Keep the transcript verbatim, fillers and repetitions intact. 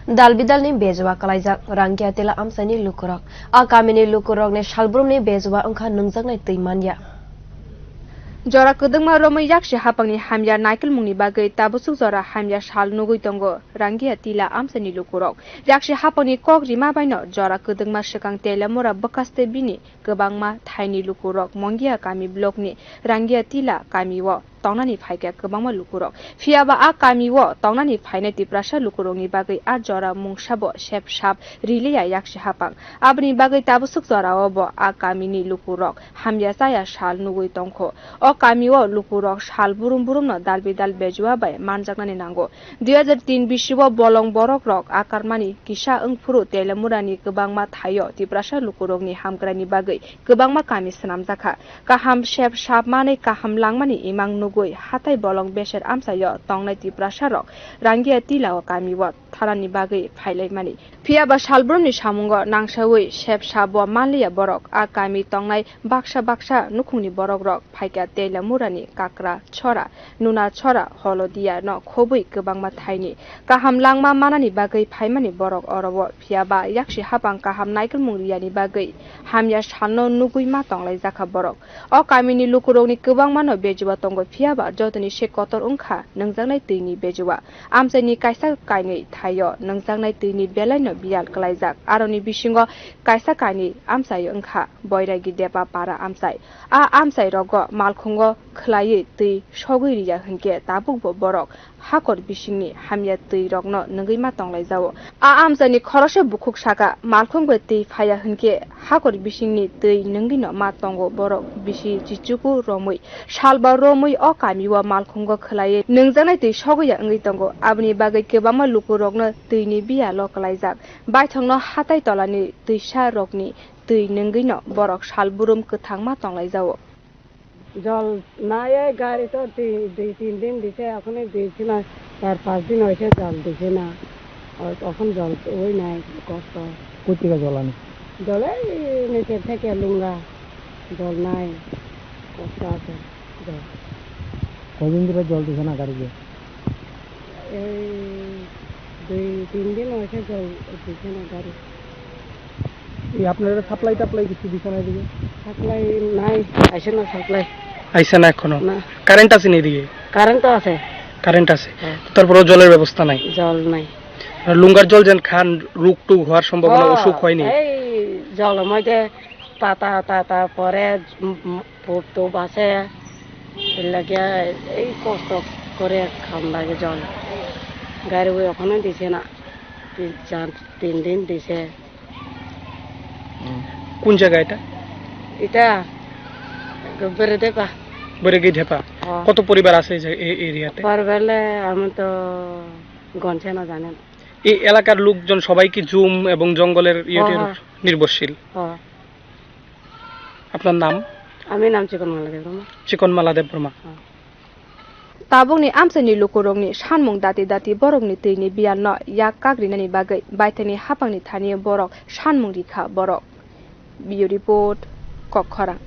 Dal bidalni bejua kalaijak Rangiatila amchaini lukurok. A kamini lukurokni salbrumni bejua wngkha nungjaknai twi manya. Jora kwdwkma romwi yaksi hapangni hamya naikolmungni bagwi tabusuk jora hamya sal nugwi tongo Rangiatila amchaini lukurok. Yaksi hapangni kok rima baino jora kwdwkma swkang Telamura bwkhaste bini kwbangma thaini lukurok Mongia kami blockni Rangiatila kamio tongnani phaikha kwbangma lukurok. Phiyaba a kamio tongnani phainai Tiprasa lukurokni bagwi a jora mungsabo sep sap riliya yaksi hapang. Aboni bagwi tabusuk jorao bo a kamini lukurok hamya chaya sal nugwi tongkho. O kamio lukurok sal burum burumno dal bidal bejua bai manjaknani nango. Dui hajar tin bisio bolong borokrok akarmani kisa wngphuru Telamurani kwbangma thaio Tiprasa lukurokni hamkraini bagwi kwbangma kami swnamjakha. Kaham sep sap manwi kaham langmani imang nugwi hatai bolong beser amchaio tongnai Tiprasarok Rangiatila o kamio thanani bagwi phailaimani. Phiyaba salbrumni samungo nangsawi sep sabo manliya borok. A kami tongnai baksa baksa nukhungni borokrok phaikha Telamurani Kakra Chora, Nuna Chora, Holodia no khobwi kwbangma thaini kaham langma manani bagwi phaimani borok oro o. Phiyaba yaksi hapang kaham naikolmung riyani bagwi hamya salno nugwi ma tonglaijakha borok. O kamini lukurokni kwbangmano bejua tongo, phiyaba jotoni se kotor wngkha nungjaknai twini bejua. Amchaini kaisa kainwi thaio nungjaknai twini belaino biyal kwlaijak. Aroni bisingo kaisa kainwi amchai wngkha Boiragi Depa para amchai. A amchai rogo malkhungo khwlaiwi twi sogwi riya hinkhe tabukbo borok hakor bisingni hamya twi rokno nungwi ma tonglaijao. A amchaini khoroksa bukhuk saka malkhung bai twi phaiya hinkhe hakor bisingni twi nungwino ma tongo borok bisi chichuku romwi. Salba romwi o kamio malkhungo khwlaiwi nungjaknai twi sogwi ya wngwi tongo. Aboni bagwi kwbangma lukurokno twini biyalo kwlaijak. Baithangno hatai tolani twisa rokni twi nungwino borok salburum kwthangma tonglaijao. Jol nai, ei gari to di-, dui tin din dise, ekhon dise na, char panch din hoise jol dise na. O-, ekhon jol oi nai, kosto. Koi theke jol ani? Jol ei niche theke lunga, jol nai, kosto ase jol. Koi din dhore jol dise na gari ke? Ei dui tin din hoise jol dise na gari. এই আপনারা সাপ্লাই টাপ্লাই কিছু দিছে না এদিকে? সাপ্লাই নাই, আইছে না সাপ্লাই। আইছে না এখনো? না। কারেন্ট আছে না এদিকে? কারেন্ট তো আছে। কারেন্ট আছে। হ্যাঁ। তারপরেও জলের ব্যবস্থা নাই? জল নাই। আর লুঙ্গার জল যেন খান, রোগ টোগ হওয়ার সম্ভাবনা, ও, অসুখ হয়নি? এই জল মধ্যে পাতা টাতা পরে, উম, উম, পোপ টোপ আছে, এর লাগে এই কষ্ট করে খাওয়ান লাগে জল। গাড়ি ওই ওখানে দিছে না, তিন চার, তিন দিন দিছে। হুম। কোন জায়গা এটা? এটা বেড়ে দেবা। বেড়ে গেট হেপা। হ্যাঁ। কত পরিবার আছে এই যে, এই এরিয়াতে? পরিবারে আমি তো গনছে না, জানি না। এই এলাকার লোকজন সবাই কি জুম এবং জঙ্গলের ইয়েতে হ্যাঁ, হ্যাঁ। নির্ভরশীল? হ্যাঁ। আপনার নাম? আমি নাম চিকনমালা দেববর্মা। চিকনমালা দেববর্মা। হ্যাঁ। Tabukni amchaini lukurokni sanmung dati dati borokni twini biyalno yak kagrinani bagwi baithangni hapangni thani borok sanmung rikha borok. Bureau Report, Kokkhorang.